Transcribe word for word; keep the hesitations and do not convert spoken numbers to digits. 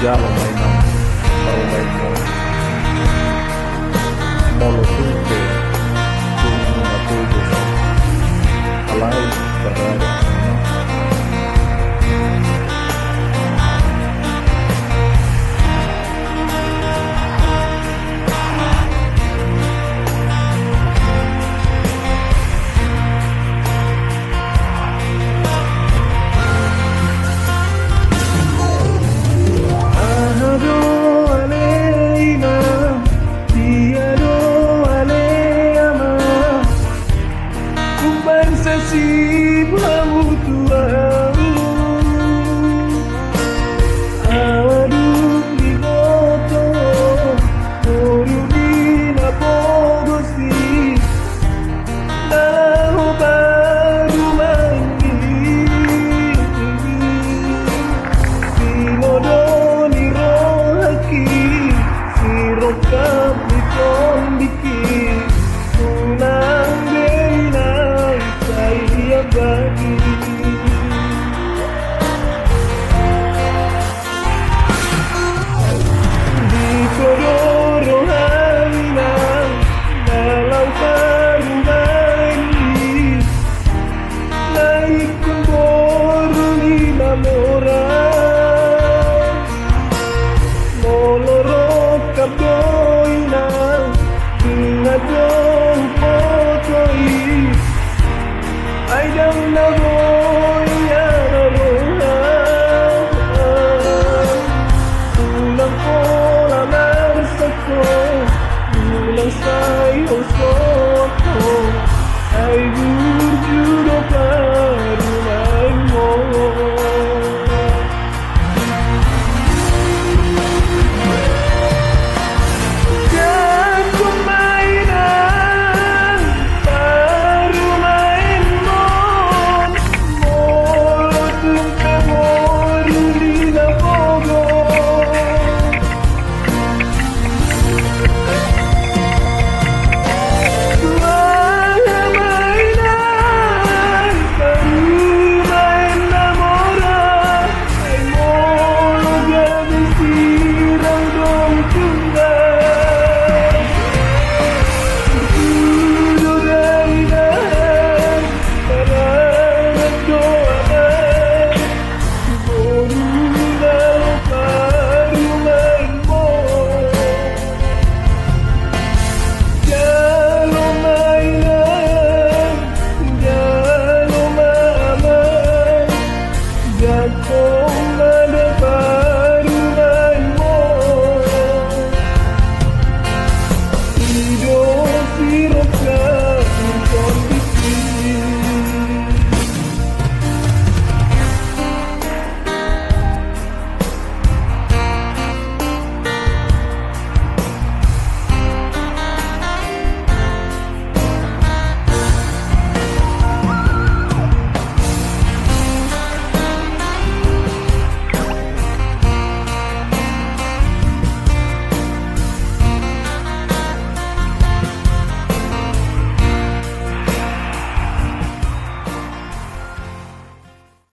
Jalo ma inang parumaenmon, molo tung pe, tung nunga pogo, alai barada. Aha do ale ina, dia do ale ama, umbahen sasip hamu tu ahu. Aha dung diboto, boru ni na pogos i, na laho parumaen i. Sinodo ni rohangki, sirongkap ni tondingki, unang be inang sai abati. Ditodo rohami inang, na laho parumaen i, na ingkon boru ni na mora. Molo rongkap do inang, ingot do huboto i. Ai ndang na boi ara roha. Unang pola marsangko, unang sai hosohon, ai burju do parumaenmon.